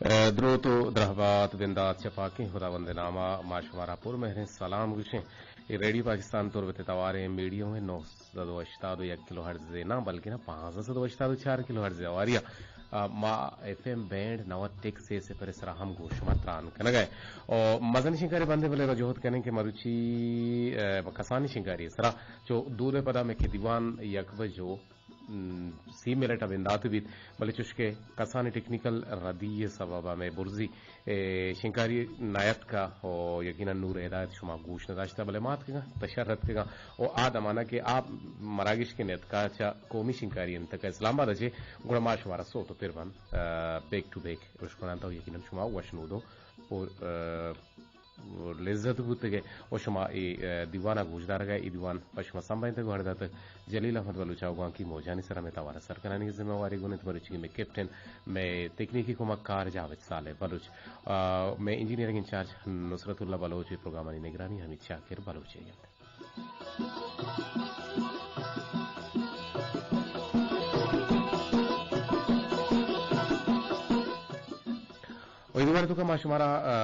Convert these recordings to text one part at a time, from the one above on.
اے، دروت و درہبات بندات چہ پاکیں خداوند ناما ما شمارا پر مہریں سلام گوشیں۔ اے ریڈیو پاکستان تربت تواریں میڈیم ہے، نو سد و ہشتاد و یک کلو ہرٹز نا، بلکہ نا، پانزدہ سد و ہشتاد و چار کلو ہرٹز ہواری آ، ما ایف ایم بینڈ نود ٹک سے سپر سرا ہم گوش ما تران کنگا ہے۔ او مزن شنکاری بندے بلے را جہد کنیں کہ مروچی، اے، کسانی شنکاری سرا چو دو دے پدا میں کہ دیوان یک بجو م، سی منٹ ء بندات بیت، بلے چوشکہ کسانیں ٹیکنیکل ردی ء سبب ء مئے برزی، اے، شنکاری نیاتکا و یقیناً نور ہدایت شما گوش نداشتہ، بلے ما اتکگاں، تہ شر اتکگاں و آ دمانہ کہ آ مراگش کہ نیتکا چہ قومی شنکاری انتکا اسلام آباد ء چہ، گڑا ما شمارا سوت و پر بند، ا، بیک ٹو بیک اشکنان تہ و یقیناً شما وشنود و پر، ا، لذت بوتگے و شما اے، ا، دیوان ء گوشدارگ ء اے دیوان پہ شما سمبھینتگ و ہر داتگ۔ جلیل احمد بلوچ ء گوانکی موجانی سرا مئے توار ء سر کنانی ذمہ واری گون انت، مروچی کہ مئے کیپٹن، مئے تکنیکی کمک کار جاوید صالح بلوچ، ا، مئے انجینئرنگ انچارج نصرت اللہ بلوچ، اے پروگرامانی نگرانی حمید شاکر بلوچ ء انت۔ و اے دیوان توکا ما شمارا، ا،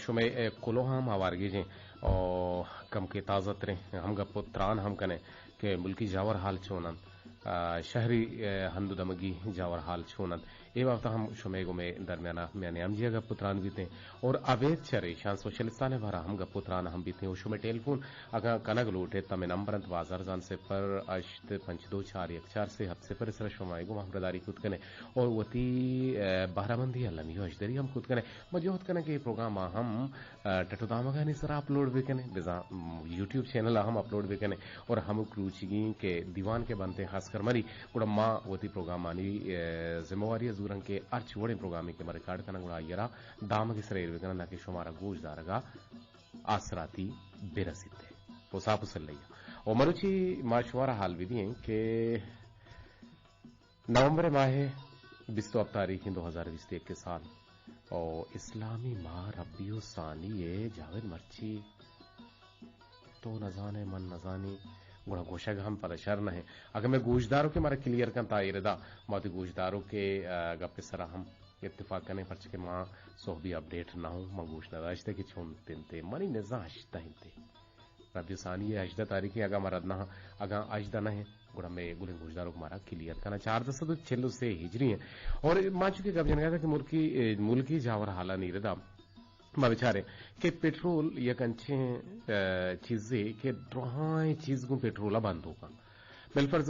شمئے، ا، کلوہ ہم ہوار گیجیں و کم کے تازہ تریں ہم گپ و تران ہم کنیں کہ ملکی جاور حال چون انت، ا، شہری، ا، ہند و دمگی جاور حال چون انت۔ اے بابت ہم شمئے گوں مئے درمیانا میان ہم جیہا گپ و تران بیتیں اور ابید چہ ریشان سوشل استان ء بارا ہم گپ و تران ہم بیتیں۔ و شمئے ٹیلیفون اگاں کنگ لوٹ ایت، تہ مئے نمبر انت بازار زان صفر ہشت پنچ دو چار یک چار سے ہفت صفر سر شما گوں ہمراہداری کت کنے اور وتی، ا، بہرہ مندی المی و ہشدری ہم کت کنے۔ ما جہد کنیں کہ اے پروگرام ہم، ا، ٹٹ و دامگانی سرا اپلوڈ بکنیں، بزاں، م، یوٹیوب چینل ہم اپلوڈ بکنیں اور ہمک روچیگیں کہ دیوان کہ بنتیں خاص کر منی، گڑا ما وتی پروگرامانی، ا، ذمہ واری زوراں کہ ہرچ وڑیں پروگرامے کہ ما ریکارڈ کناں گڑا آئی را دامگی سرا ایر بکناں، نہ کہ شمارا گوش دارگا آسراتی برسیت۔ و ساپ و سلہ۔ و مروچی ما شمارا حال بدییں کہ نومبر ماہ بیست و ہفت تاریخ دو ہزار بیست و یک سال و اسلامی ماہ ربیع الثانی ء جاوید مرچی تو نزانے من نزانی گڑا گوشگ ہم پدا شر نہ انت۔ اگہ مئے گوشداروکے مارا کلیئر کنت آ ایردا ما وتی گوشداروکے، ا، گپ سرا ہم اتفاق کنیں، پرچہ کہ ما سہبی اپڈیٹ نہ اوں، ما گوش نداشتہ کہ چون تنتے منی نزا ہشتہ انتے۔ ربیع ثانی ء ہژدہ تاریخ ء اگاں ما رد نہ، اگاں ہژدہ نہ، گڑا مئے گلیں گوشداروک مارا کلیئر کناں۔ چاردہ سد و چل و سے ہجری ہیں۔ اور ما چونکہ گپ جنگا تھا کہ ملکی، اے، ملکی جاور حالانی ردا ما بچاریں کہ پٹرول یک انچیں، اے، چیزے کہ درہائیں چیز گوں پٹرول بندوکاں۔ بالفرض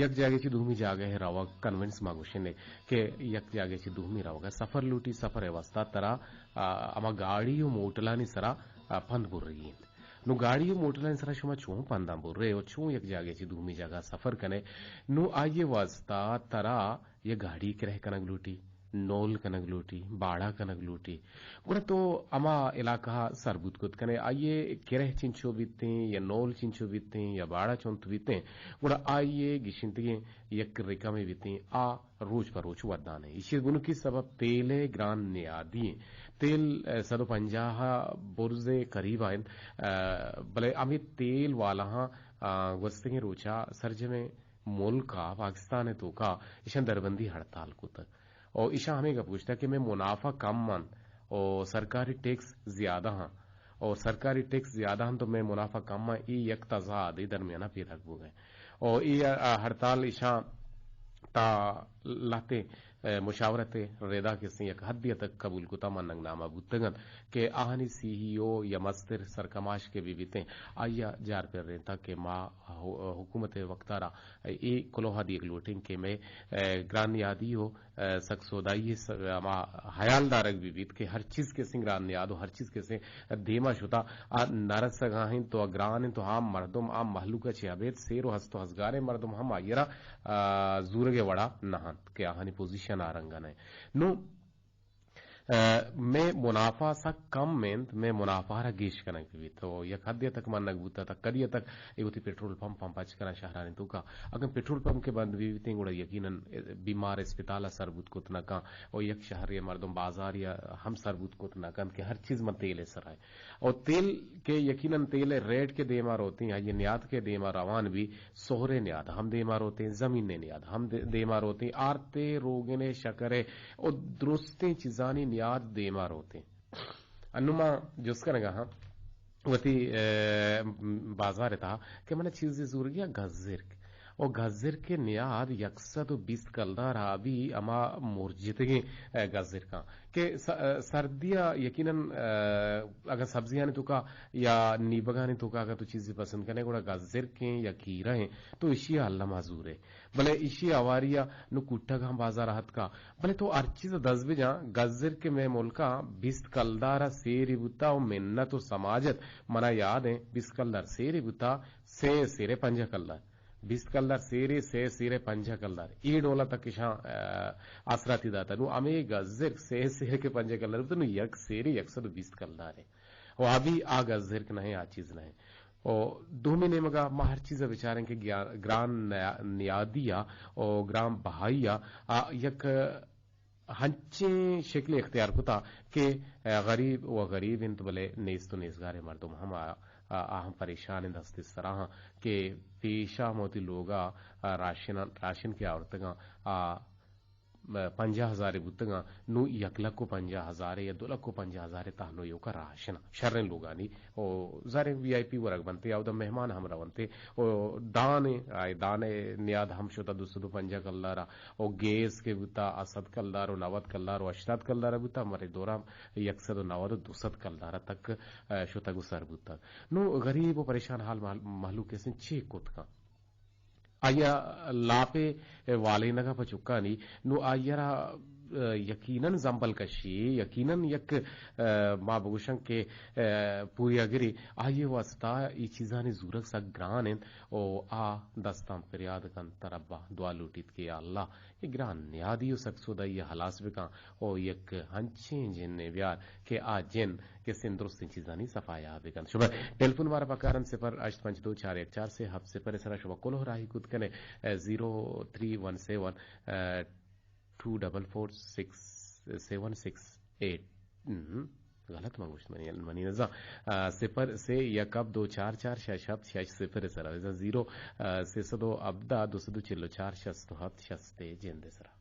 یک جاگہ چہ دومی جاگہ ء روگ کنونس ما گوشنے کہ یک جاگہ چہ دومی روگ ء سفر لوٹی، سفر ء واسطہ ترا، آ، ہما گاڑی و موٹلانی سرا، آ، پند برگی انت۔ نو گاڑی و موٹلانی سرا شما چون پنداں برے و چون یک جاگہ چہ دومی جاگہ سفر کنے؟ نو آئی واسطہ ترا یک گاڑی کرہ کنگ لوٹی، نول کنگ لوٹی، باڑا کنگ لوٹی۔ گڑا تو ہما علاقہ ء سر بوت کت کنے، آئی ء کرہ چنچو بیتیں یا نول چنچو بیتیں یا باڑا چنت بیتیں، گڑا آئی ء گشنتگیں یک رقمے بیتیں، آ روچ پہ روچ ودان انت۔ ایشی ء گنوکی سبب تیل ء گران نیادی انت۔ تیل، ء، سد و پنجاہ ء برز ء قریب ء انت، ء، بلے ہمے تیل والاہاں، ء، گوستگیں روچا سرجمیں ملک ء پاکستان ء توکا ایشاں دربندی ہڑتال کتگ۔ و ایشاں ہمے گپ گوشتگ کہ مئے منافع کم انت و سرکاری ٹیکس زیادہ انت و سرکاری ٹیکس زیادہ انت و مئے منافع کم انت، اے یک تضادے درمیانا پیداک بوگ ء انت۔ و اے، ا، ہڑتال ایشاں تا لہتیں، ا، مشاورت ء ردا کسیں یک حدے ء تک قبول کتا مننگ نامہ بوتگ انت کہ آہانی سی ای او یا مستر سرکماش کہ بہ بیتیں، آئی ء جار پرینتا کہ ما ہو-، حکومت ء وقتارا اے کلوہ ء دیگ لوٹیں کہ مئے، ء، گران نیادی و، ء، سک سودائی ء س-، ہما حیال دارگ بہ بیت کہ ہر چیز کسیں گران نیاد و ہر چیز کسیں دیما شتا، آ نرسگا انت و گران انت و عام مردم، عام مہلوک ء چہ ابید سیر و ہست و ہزگاریں مردم ہم آئی را، ء، زورگ ء وڑا نہ انت کہ آہانی پوزیشن آ رنگا نہ انت۔ نوں ء، مئے منافع سک کم انت، مئے منافع را گیش کنگ بیت۔ تو یک حدے تک منگ بوتا، تا کدی تک اے وتی پٹرول پمپ ہم پچ کناں شہرانی توکا۔ اگاں پٹرول پمپ کہ بند بی بیتیں، گڑا یقیناً بیمار اسپتال سر بوت کت نہ کن، او یک شہری مردم بازاری ہم سر بوت کت نہ کن کہ ہر چیز من تیل سرائے۔ او تیل کہ یقیناً تیل ریٹ کہ دیما روتیں، آئی نیاد کہ دیما روان بی، سہرے نیاد ہم دیما روتیں، زمین نیاد ہم دے-، دیما روتیں، آرتے، روگنے، شکرے، او درستیں چیزانی نیاد دیما روتیں۔ انو ما جست کنگا ہاں وتی، ء، بازار تہا کہ من چیزے زورگی ء گزرک۔ او گزرک نیاد یک سد و بیست کلدار آبی اما مرجتگیں، ء، گزرکاں کہ س-، ء، سردی ء یقیناً، ء، اگاں سبزیانی توکا یا نیبگانی توکا اگاں تو چیزے پسند کنے گڑا گزرکیں یا کیرہ ہیں تو اشی ء الما زورے۔ بلے ایشی ہواری ء نوں کوٹگ ہم بازار ء اتکا۔ بلے تو ہر چیز ء دز بجاں، گزرک مئے ملک ء بیست کلدار ء سیرے بوتا و منت و سماجت منا یاد ایں، بیست کلدار سیرے بوتا، سے سیرے پنجاہ کلدار۔ بیست کلدار سیرے، سے سیرے پنجاہ کلدار۔ اے ڈول ء تک اشاں، ء، آسراتی داتا۔ نوں ہمے گزرک سے سیرے کہ پنجاہ کلدار بوتا، نوں یک سیرے یک سد و بیست کلدار ایں۔ و ابھی آ گزرک نہ ایں، آ چیز نہ ایں۔ و دومی نیمگا ما ہر چیز ء بچاریں کہ گیا-، گران نیا-، نیادی ء و گران بہائی ء آ یک ہنچیں شکلے اختیار کتا کہ غریب و غریب انت، بلے نیست و نیزگاریں مردم ہم آ، آ، آ ہم پریشان انت، دست سرا ہاں کہ پیشا موتی لوگا، آ، راشن، راشن کہ آورتگاں، آ، پنجاہ ہزارے بوتگاں، نوں یک لکھ و پنجاہ ہزارے یا دو لکھ و پنجاہ ہزارے تہنو ایوکا راشن شریں لوگانی، او زاریں وی آئی پی ورگ بنتے، اودا مہمان ہم رونتے، او دانے، آئے دانے نیاد ہم شتا دو سد و پنجاہ کلدارا، او گیس کہ بوتا آ سد کلدار و نود کلدار و ہشتاد کلدارا بوتا، مرے دورا یک سد و نود و دو سد کلدارا تک، ا، شتگ و سر بوتگ۔ نوں غریب و پریشان حال مہل-، مہلوک اسیں چے کت کن؟ آئی ء لاپ ء والینگ ء پہ چکانی، نوں آئی ء را، ء، یقیناً زمبل کشی، یقیناً یک، ء، ما بگوشن کہ، ء، پوریاگری، آئی ء واسطہ اے چیزانی زورگ سک گران انت و آ دستاں پریاد کنت، ربا دعا لوٹیت کہ یا اللہ، اے گران نیادی و سک سودائی ء ہلاس بکن و یک ہنچیں جنے بیار کہ آ جن کسیں درستیں چیزانی صفایا بکن۔ شما ٹیلیفون مارا پکارن صفر ہشت پنچ دو چار یک چار سے ہفت صفر سرا شما کلوہ راہی کت کنے، ء، زیرو تھری ون سیون، ء، ٹو ڈبل فور سکس سیون سکس ایٹ۔ ہم، غلط من گوشت، منی، منی نزا۔ ء، صفر سے یک ہفت دو چار چار شش ہفت شش صفر سرا، زیرو، ء، سے سد و ہبدہ دو سد و چل و چار شست و ہفت شست جند سرا۔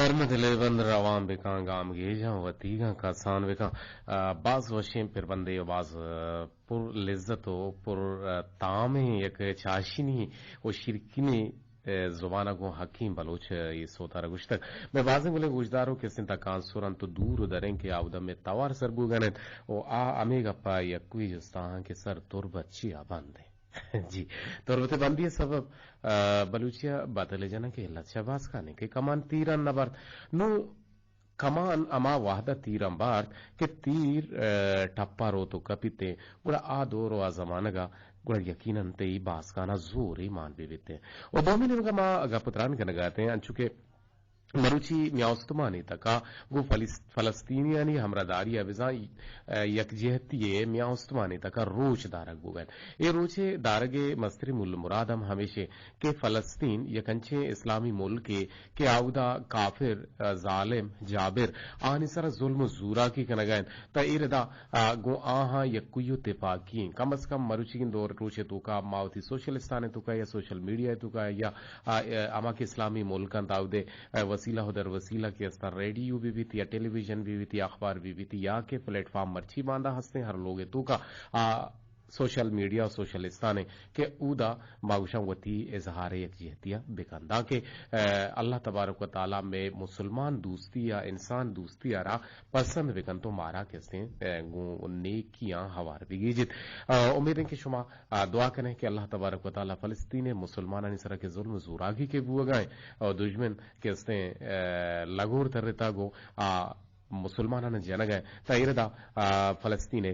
گرم دلے بند روان بکن، گامگیجاں وتیگاں کسان بکن۔ آ، باز وشیں پربندے و باز، آ، پر لذت و پر، آ، تامیں یک چاشنی و شیرکنی، آ، زبان ء گوں حکیم بلوچ ء اے سوتار ء گوشتگ۔ مئے بازیں گلیں گوشدار و کسیں تکانسر انت و دور و دریں کہ آودا مئے توار سر بوگن انت و آ ہمے گپ ء یکوئی جستاں کہ سر تربت چیا بند انت؟ جی، تربت ء بندی ء سبب، آ، بلوچی ء بدل جنگ ء علت چہ باسکان انت کہ کمان تیران نہ برت۔ نوں کمان ہما وہد ء تیران بارت کہ تیر، آ، ٹپا روت و کپیت انت، گڑا آ دور و آ زمانگ ء گڑا یقیناً تئی باسکان ء زورے مان بہ بیت انت۔ و دومی نیمگ ء ما گپ و تران کنگ ء اتیں، انچو کہ مروچی میاں استمانی تکا گوں فلس-، فلسطینیانی ہمراہداری ء بزاں، ء، یکجہتی ء میاں استمانی تکا روچ دارگ بوگ ء انت۔ اے روچ ء دارگ ء مستریں مول مراد ہم ہمیش انت کہ فلسطین یک انچیں اسلامی ملکے کہ آودا کافر، ء، ظالم، جابر آنی سرا ظلم و زوراکی کنگ ء انت۔ تہ اے ردا، آ، گوں آہاں یکوئی و تپاکی انت۔ کم از کم مروچیگیں دور روچ ء توکا ما وتی سوشلستان ء توکا یا سوشل میڈیا ء توکا یا، آ، آ، ہما کہ اسلامی ملک انت، آودے، آ، وسیلہ و در وسیلہ کہ استاں، ریڈیو بہ بیت یا ٹیلی ویژن بہ بیت یا اخبار بہ بیت یا کہ پلیٹ فارم مرچی باندا ہستیں ہر لوگ ء توکا، آ، سوشل میڈیا و سوشلستان ء کہ اودا ما گوشاں وتی اظہار یکجہتی ء بکن۔ دانکہ، آ، اللہ تبارک و تعالی مئے مسلمان دوستی یا انسان دوستی ء را پسند بکنت و مارا کسیں، آ، گوں نیکیاں ہوار بگیجیت۔ آ، امید انت کہ شما، آ، دعا کنیں کہ اللہ تبارک و تعالی فلسطین ء مسلمانانی سرا کہ ظلم و زوراکی کہ بوگا انت و دژمن کسیں، آ، لگور ترتگ و آ مسلمانان جنگ ء تہ ایردا، آ، فلسطین ء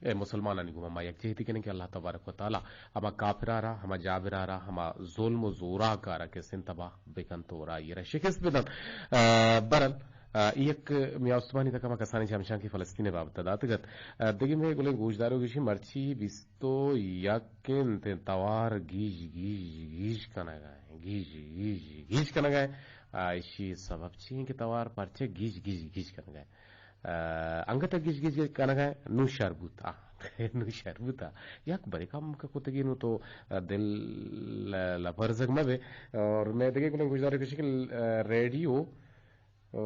اے مسلمانانی گوما ما یکجہتی کنیں کہ اللہ تبارک و تعالی ہما کافرا را، ہما جابرا را، ہما ظلم و زوراکا را کسیں تباہ بکنت و را ایرا شکست بدنت۔ آ، برحال، آ، یک میاں استمانی تک ہما کسانی چہ ہمشان کہ فلسطین بابت داتگ ات۔ آ، دگہ مئے گلیں گوشدارو گشی مرچی بیست و یک انت، توار گیج گیج گیج کنگا ہیں، گیج گیج گیج کنگا ہیں۔ آ، اشی سبب چی ہیں کہ توار پرچہ گیج گیج گیج کنگا ہیں؟ آ، انگت گیج گیج کنگا ہیں، نو شر بوت۔ آ، نو شر بوت۔ یک بریک ہم کہ کتگی نو تو، آ، دل ل-، لپرزگ مہ بے۔ اور میں دگہ گلیں گوشدار کشی کہ، آ، ریڈیو، آ،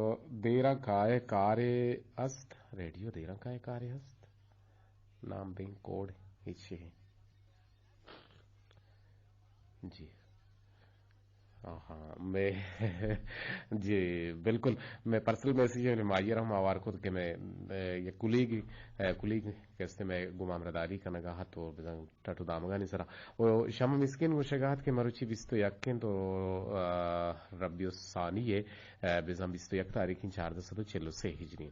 دیراں کائے کارے است، ریڈیو دیراں کائے کارے است۔ نام بین کوڈ ہچ ہے۔ جی۔ آہاں، میں، جی، بالکل۔ میں پرسنل میسج ہے، میں آئیے رہا ہوں، آوار کو کہ میں، اے، یہ کلیگ، اے، کلیگ کستے میں گمام رداری کنگا ہت اور بزن ٹٹو دامگانی سرا۔ او شمع مسکین گوشگا ہت کہ مروچی بیست و یک انت و، آ، ربیع الثانی ہے، اے، بزن بیست و یک تاریخ چاردہ سد و چل و سے ہجری۔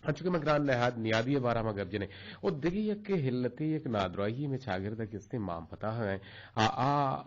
انچو کہ ما گران نہاد نیادی ء بارہ ما گپ جنیں۔ او دگہ یک علتے، یک نادراہی میں چاگرد ء کستے مان پتاہ ہیں۔ آ، آ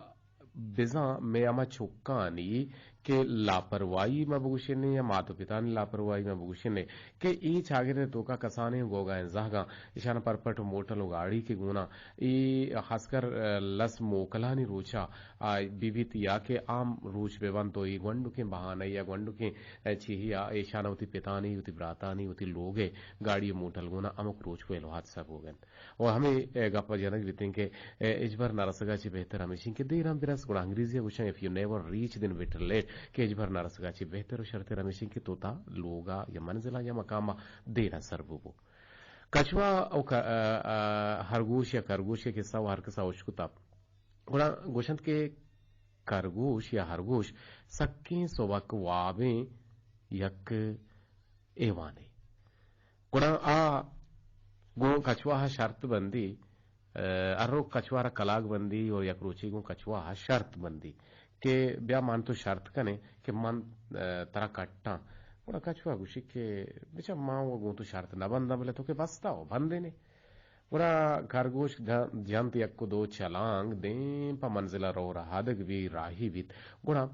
بزاں میں ہما چکانی کہ لاپرواہی ما بگوشنے یا مات و پتانی لاپرواہی ما بگوشنے کہ اے چاگرد ء توکا کسانیں گوگائیں زہگاں اشان پر پٹ و موٹل و گاڑی کے گونا اے خاص کر، آ، لس موکلانی روچا آ، بہ بیت یا کہ عام روچ بہ بنت و اے گونڈکیں بہانہ یا گونڈکیں، اے، چیہی آ ایشان وتی پتانی، وتی براتانی، وتی لوگ ء گاڑی و موٹل گونا ہمک روچ ویل و حادثہ بوگ انت۔ و ہمے، اے، گپ جنگ بیتیں کہ، اے، ہچبر نہ رسگا چہ بہتر ہمیشیں کہ دیر ہم برس، گڑا انگریزی ء گوشاں، if you never reach, then better late، کہ ہچبر نہ رسگا چہ بہتر و شرتر ہمیشیں کہ تو تا لوگا یا منزلا یا مقاما دیر سر بو بو۔ کچوا و ک-، آ، آ، ہرگوش یا کرگوش ء قصہ و ہر کسا اشکتا۔ گڑا گوشنت کہ کرگوش یا ہرگوش سکیں سبک وابیں یک ایوانے۔ گڑا آ گوں کچواہ شرط بندی، آ، ہر روک کچوارا کلاگ بندی اور یک روچی گوں کچواہ شرط بندی کہ بیا من تو شرط کنے کہ من، آ، ترا کٹاں۔ گڑا کچوا گوشی کہ بچا ما و گوں تو شرط نہ بنداں، بلے تو کہ بستا و بندینے۔ گڑا کرگوش د-، جنت یک و دو چلانگ دیم پہ منزل ء رو رہادگ بی راہی بیت۔ گڑا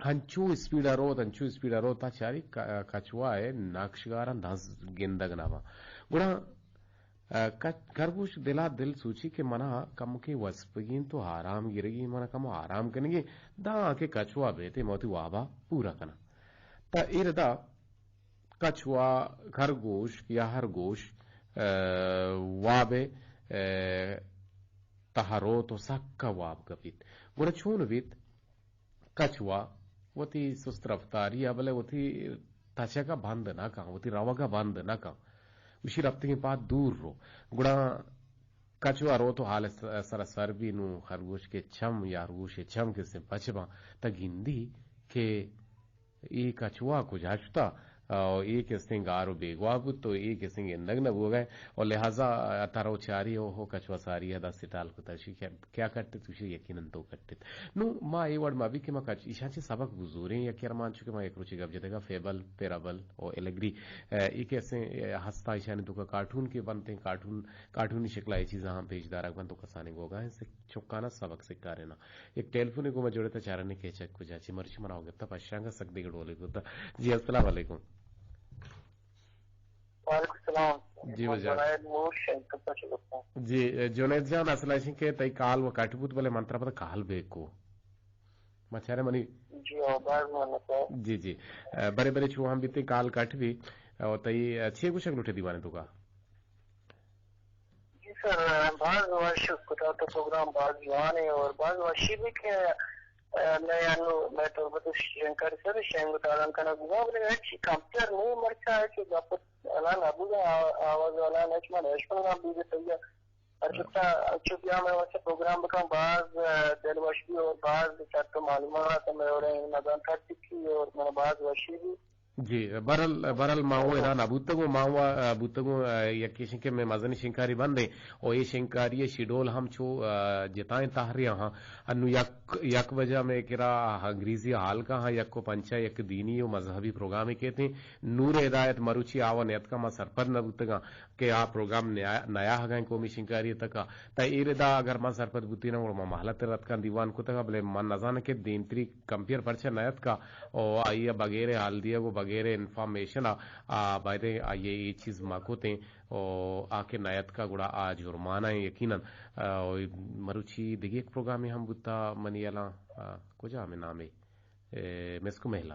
انچو اسپیڈ ء روت، انچو اسپیڈ ء روت، تا چاری ک-، کچوا ء نقشگاراں دز گندگ نہ باں۔ گڑا، ء، کچ-، کرگوش دل ء دل سوچی کہ منا کمکے وسپگی انت و آرام گرگی، منا کمو آرام کنگی، داں کہ کچوا بیت، ما وتی وابا پورا کناں۔ تا اے ردا کچوا، کرگوش یا ہرگوش، ء، واب ء، ء، تہا روت و سکا واب کپیت۔ گڑا چون بیت؟ کچوا وتی سست رفتاری ءَ، بلے وتی تچگ ءَ بند نہ کن، وتی روگ ءَ بند نہ کن۔ گوشی رپتگیں پاد دور رو۔ گڑا کچوا روت و حال س-، سر سر بی، نوں خرگوش کے چم یا خرگوش چم کہ استیں پچ باں، تا گندی کہ اے کچوا کجا شتا، او اے کہ استیں گار و بیگواہ بوت، تو اے کہ استیں گندگ نہ بوگا، او لہذا ترو چاری او ہو کچوا ساری ءَ دست ٹال کتا، شی کیا کٹت؟ گوشی یقیناً تو کٹت۔ نوں ما اے وڑ ما بی کہ ما کچ-، ایشاں چہ سبق بزوریں، یک ارمان چو کہ ما یک روچے گپ جتگا، فیبل، پیرابل او الگری، اے، اے کہ استیں، اے، ہستا ایشانی توکا کارٹون کہ بنتیں، کارٹون، کارٹونی شکلا اے چیزاں ہم پیش دارگ بنت و کسانیں گوگا ہیں، سک-، چکانا سبق سکارینا۔ یک ٹیلیفونے گوں ما جوڑتا، چارنے کیچک کجا چی، مرچی منا گپتا پشانگا سک دیگہ ڈولے گپتا۔ جی، السلام علیکم۔ وعلیکم السلام۔ جی، وجہ۔ جنید نور شنکر پہ چہ گپتاں۔ جی، جنید جان، اصل ایشی کہ تئی کال و کٹ بوت، بلے من ترا پدا کال بیک کو۔ ما چارے منی جی، ہاں، باز منت۔ جی، جی۔ برے برے چو ہم بیتے کال کٹ بی۔ او تئی چے گوشگ لوٹے دیوانے توکا؟ جی سر، باز وش کتا تو پروگرام باز جوان ہے اور باز وشی بھی کہ، اے، میں انو میں تربت شنکر سر شنگ تالان کنا گزا، بلے ہچ کمپیئر نہیں مرچا ہے کہ گپ الان ابو آ-، آواز الان ہچ من ہچ من بھی تیا۔ ہر جتا چو بیا میں واسطے پروگرام بکن باز، اے، دل وش بھی اور باز چٹ معلومات میں اور نظر کر سکی اور میں باز وشی بھی۔ جی، برل، برل ما وہ ادا نہ بوتگوں، ما وہ، آ، بوتگوں، آ، یک ایشیں کہ میں مزنی شنکاری بندیں، او اے شنکاری شیڈول ہم چو، آ، جتائیں تہریا ہاں۔ انو یک، یک بجہ میں کرا انگریزی حال کا ہاں، یک کو پنچا یک دینی و مذہبی پروگرامے کیتیں۔ نور ہدایت مروچی آوا نیتکا، ما سرپد نہ بوتگاں کہ آ پروگرام نیا، نیا ہگائیں قومی شنکاری تکا۔ تا اے ردا اگر ما سرپد بوتیناں، گڑا ما مہلت رتکاں دیوان کتگا، بلے من نزاناں کہ دیمتری کمپیئر پرچہ نیتکا، او آئی ء بغیر حال دیگ و بغیر انفارمیشن ء، آ، بایدیں آئی ء اے چیز مہ کتیں، او آ کہ نیتکا گڑا آ جرمانہ ایں یقیناً۔ آ، او مروچی دگہ یک پروگرامے ہم بوتا منی یلاں، آ، کجا ہمیں نامے، اے، مسکو محلہ۔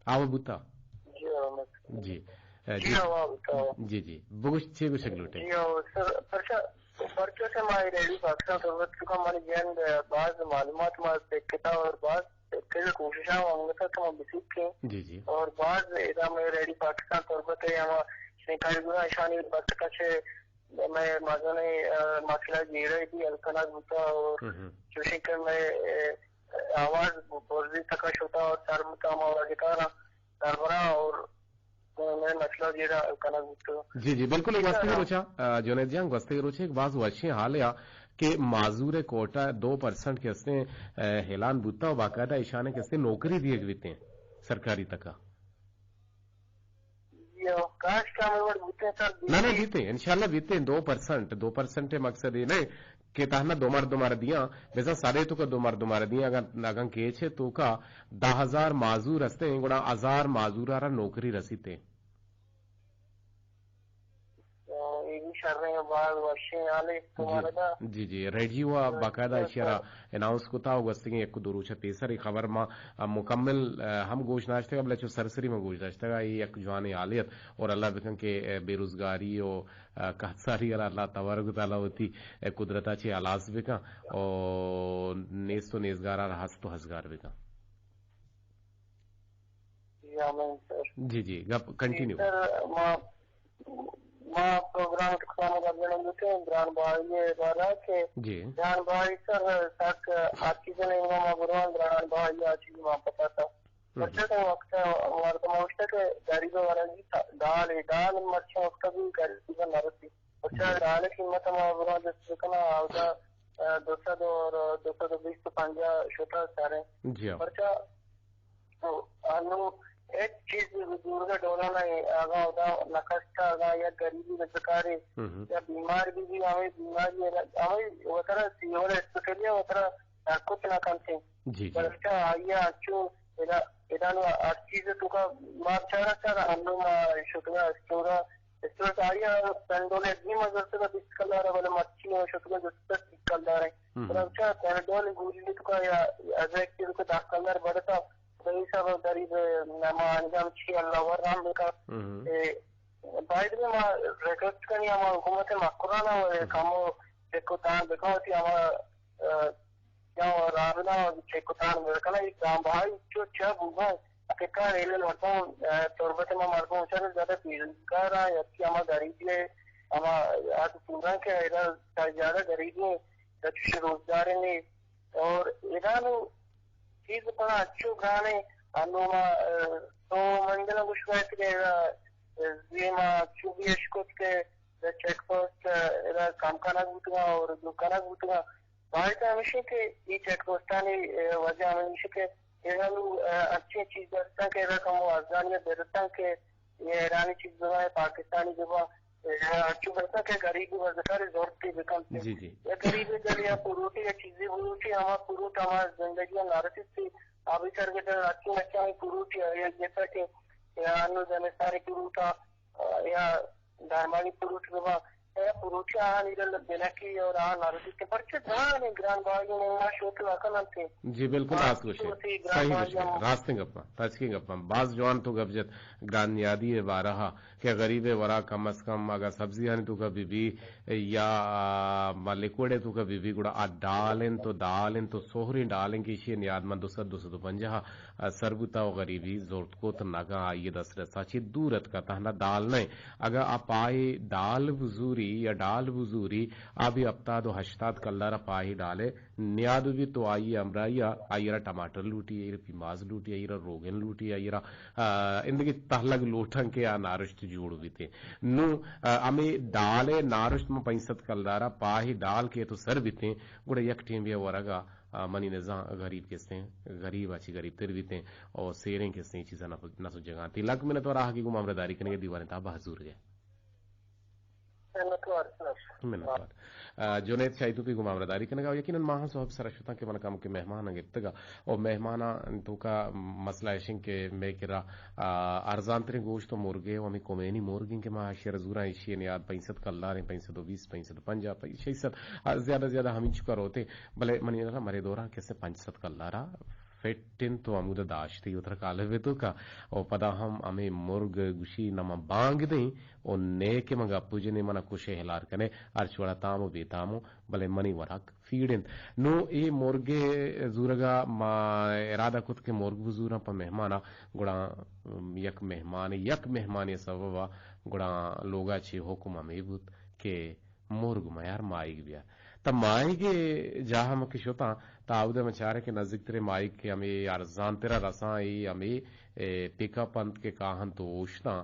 آوا بوتا؟ جی، آوا بوتا۔ جی۔ اے، جی، جی۔ آوا بوتا۔ جی، جی۔ بگوش، چے گوشگ لوٹے؟ جی، آوا سر، پرچا، پرچا کہ ما ریڈیو پاکستان تربت چکا منی جند باز معلومات ما سکتا اور باز سکے کوششاں انگتا کہ ما بسکیں۔ جی، جی۔ اور باز ادا میں ریڈیو پاکستان تربت ہے، ہما شنکاری گنا اشانی بس کچھ میں مزن، آ، مسئلہ جیڑے بھی الکنا بوتا اور ہم ہم۔ چوشیں کہ میں، اے، آواز برزی تکا شتا اور سر بوتا ہما واجکارا سربراہ اور میں مسئلہ جیڑا کنگ بوتو۔ جی، جی، بالکل، گوستگیں روچا، آ، جنید جان، گوستگیں روچے ایک باز وشیں حالے آ کہ معذور کوٹا دو پرسنٹ کے استے، آ، اعلان بوتا و باقاعدہ ایشانے کے استے نوکری دیگ بیتے سرکاری تکا۔ جی، او کاش کہ ہمے وڑ بوتیں سر، نہ، نہ، بیتیں۔ بیتیں، انشاءاللہ بیتیں، دو پرسنٹ، دو پرسنٹ مقصد یہ نہیں کہ تہنا دو مردم آرا دیاں، بزاں سرے توکا دو مردم آرا دیاں، اگاں، اگاں کیچ ہے توکا دہ ہزار معذور ہستیں، گڑا ہزار معذور آرا نوکری رسیتے۔ اے بھی شریں باز وشیں حالے جی۔ تمہارا۔ جی، جی، ریڈیو ء باقاعدہ ایشی ء را اناؤنس کتا و گوستگیں یک دو روچ ء پیسر اے خبر ما، آ، مکمل، آ، ہم گوش ناشتگ، بلے چو سرسری ما گوش داشتگ، اے یک جوانیں حالے ات اور اللہ بکن کہ، آ، بے روزگاری و، آ، قحط ساری ء را اللہ تبارک و تعالی وتی، آ، قدرت ء چہ ہلاس بکن و نیست و نیزگار ء را ہست و ہزگار بکن۔ جی، آمین سر۔ جی، جی، گپ کنٹینیو۔ سر، ما، ما پروگرام ء تقسیم گردن بوتیں گران بہائی ء بارہ کہ جی۔ گران بہائی سر، تک ہر چیز نہیں، ما گروان گران بہائی آ چیز ما پتا تھا۔ ہم۔ مرچی تو وقت مردم اوشتا کہ غریب ورگی دال، دال مرچی وقت بھی غریب نرسی۔ مرچی ہم۔ دال قیمت ما گروان جس بکنا، آودا، آ، دو سد اور دو سد بیست پنجاہ شتا سارے۔ جی ہاں۔ مرچی تو انو ہچ چیز بزرگ ڈولا نہ، اگاں ادا نہ کشتا، اگاں یک غریبی بزکارے ہم۔ یا بیمار بھی بھی، ہمیں بیماری ہے، ہمیں وترا سیول ہاسپٹل یا وترا کچھ نہ کنتے۔ جی، جی۔ بلکہ آئی انچو ادا، ادا نو ہر چیز تو کا مار چارا چارا، انو ما شکنا اسٹورا، اسٹور آئی پنڈول دی مزرسہ بیست کلارا، بلے مرچی ما شکنا جستا سی کلار ہے۔ ہم۔ بلے اچھا پنڈول گولی تو کا یا از ایک چیز کو دہ کلار بڑھتا، تو یہ سب غریب نما انجام چی اللہ ور رحم بکا۔ ہم۔ اے، باید بھی ما ریکویسٹ کنی ہما حکومت مکران و ہم۔ کمو چیک و تان بکا ہوتی ہما، آ، یا رابنا چیک کتان مرکنا، یک گام بہائی چو چا بوگا، اکیکا ریل مردم، اه، تربت ما مردم چا زیادہ بیروزگار ہیں، یا کہ ہما غریبی ہے، ہما آج پورا کہ ایرا زیادہ غریبی ہیں، یا چوش روزگار نہیں، اور ایرا نو چیز پڑا اچو گانے، انو ما، اه، تو منزل گوش بہت کہ ایرا، اه، زی ما چوبی اشکت کہ چیک پوسٹ، اه، ایرا کم کنگ بوتگا اور دور کنگ بوتگا۔ باید ہمیشہ کہ یہ چیک پوسٹانی، اه، وجہ ہمیشہ کہ ایرا نو، اه، اچھی چیز دستاں کہ ایرا کمو ارزانی برتاں کہ یہ ایرانی چیز ببا، پاکستانی ببا، اه، اچو برتاں کہ غریب و زکار زورتی بکن۔ جی، جی۔ یا غریب دل یا پروٹی یا چیزی بروٹی، ہما پروٹ ہما زندگی نارسیتی، آبی سرگدن اچو اچھا پروٹی یا جیسا کہ یا انو زمستانی پروٹا، اه، یا درمانی پروٹ ببا، یا پروٹی آہانی دل بنکی اور آہان نارسیتی، پرچہ جہان گران بائی نے شوت لکن انتے۔ جی، بالکل راست گوشے۔ صحیح گوشے۔ راستیں گپاں، تچکیں گپاں۔ باز جوان تو گپ جت گران نیادی ء بارہ ء کہ غریب ء ورا کم از کم اگاں سبزیانی توکا بہ بی یا، آ، ما لکوڑ ء توکا بہ بی، گڑا آ ڈال انت و دال انت و سہریں ڈال انت کہ ایشی ء نیاد من دو سد، دو سد و پنجاہ ء سر بوتا و غریبی زرت کت نگا آئی ء دسترسا چہ دور اتکا، تہنا ڈال نہ انت۔ اگاں آ پاہے ڈال بزوری یا ڈال بزوری، آ بھی ہپتاد و ہشتاد کلدار ء پاہے ڈال ء نیاد بیت تو آئی ء ہمراہی ء آئی ء را ٹماٹر لوٹی، آئی ء را پیماز لوٹی، آئی ء را روگن لوٹی، آئی ء را، آ، اندگہ تہلگ لوٹاں کہ آ نارشت جوڑ بیت۔ نوں، آ، ہمے ڈال ء نارشت من پنچ سد کلدار ء پاہے ڈال کہ تو سر بیت، گڑا یک ٹیمے ء ورگ ء، آ، منی نزاں غریب کستیں، غریب ء چہ غریب تر بیت اور سیریں کستیں چیزاں نہ، نہ سجگاں۔ تئی لک منت وار آہگی گوں ہمراہداری کنگ ء دیوان ء تہا بہت زورگ ء۔ منتوار۔ منتوار۔ آ، جنید شاہی توپی گوں ہمراہداری کنگا و یقیناً ما ہم سوب سرا شتاں کہ من کم کہ مہمان گپتگا و مہماناں توکا مسئلہ ایشن کہ مے کرا، آ، ارزان ترین گوشت و مرگے و ہمیں کمینی مرگیں کہ ما شیر زوراں ایشی نیاد پنچ سد کلداریں، پنچ سد و بیست، پنچ سد و پنجاہ، پنچ، شش سد، آ، زیادہ زیادہ ہمینچکا روتے، بلے منی نظر مرے دوراں کسے پنچ سد کلدارا فٹ انت و ہمودا داشتی و ترا کالب توکا و پدا ہم ہمیں مرگ گوشی نہ من بانگ دیں و نے کہ من گپ جنے من کشے ہلار کنے، ہرچ وڑا تام و بے تام و، بلے منی وراک فیڈ انت۔ نوں اے مرگ زورگا ما ارادہ کت کہ مرگ بزوراں پہ مہمانا، گڑا یک مہمان، یک مہمانی سببا گڑا لوگا چی حکم ہمیں بوت کہ مرگ میار ماہیگ بیار۔ تا ماہیگ جاہ ہم کہ شتاں، تا آودا من چارے کہ نزدیک ترے ماہیگ کہ ہمیں ارزان ترا رساں، ای ہمیں، اے، پک اپ انت کہ کاہن تو اوشتاں۔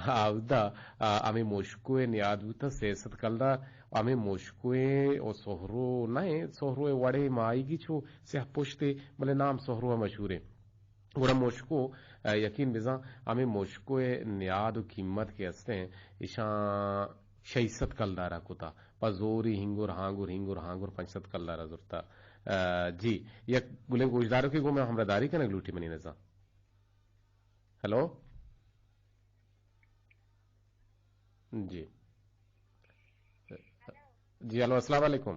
آودا، آ، ہمیں مشکوے نیاد بوتا سیصد کلدار، ہمیں مشکوے و سہرو نہ، سہرو وڑے ماہیگی چو سیاہ پشتے، بلے نام سہرو مشہورے۔ گڑا مشکو، آ، یقین بزاں، ہمیں مشکو ء نیاد و قیمت کہ استیں، ایشاں شش سد کلدارا کتا۔ پہ زوری ہنگر ہانگر، ہنگر ہانگر پنچ سد کلدارا زرتا۔ آ، جی، یک گلیں گوشدارو کہ گوں میں ہمراہداری کنگ لوٹی منی نزاں۔ ہیلو؟ جی۔ جی، ہیلو، السلام علیکم۔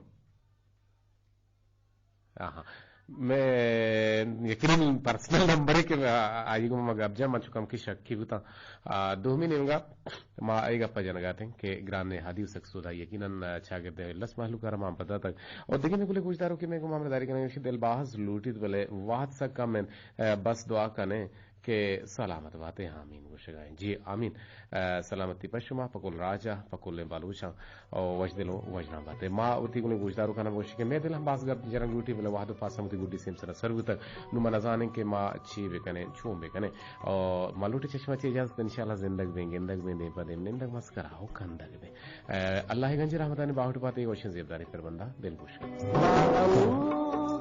آہاں۔ میں یقیناً پرسنل نمبر ہے کہ آ-، آئی گوں ما گپ جاں، من چو کم کہ شکی بوتاں۔ آ، دومی نیمگا ما اے گپا جنگا اتیں کہ گران نہادی و سک سودا یقیناً چاگرد الس مہلوک ء را مان پدا تک۔ اور دگہ میں گلے گوشدارو کہ میں گوں ہمراہداری کنیں، دل باز لوٹیت بلے وہد سک کم انت۔ آ، بس دعا کنیں کہ سلامت باتے، آمین گوشگائیں۔ جی، آمین۔ آ، سلامتی پہ شما، پہ کل راجا، پہ کلیں بلوچاں، او وشدل و وشنام باتے۔ ما وتی گلیں گوشداروکانا گوشی کہ میں دل ہم باز گپ جنگ لوٹی، بلے وہد و پاس ہم وتی گڈی سیم سرا سر بوتگ۔ نوں ما نزانیں کہ ما چی بکنیں، چون بکنیں۔ او ما لوٹی چشما چی اجازت، انشاءاللہ زندگ بیں، گندگ بیں، دیم پہ دیم نندگ مسکرا و کندگ بیں۔ آ، اللہ گنج رحمتانی باہوٹ باتے، وشیں زیبداریں پربندا دل گوش کن۔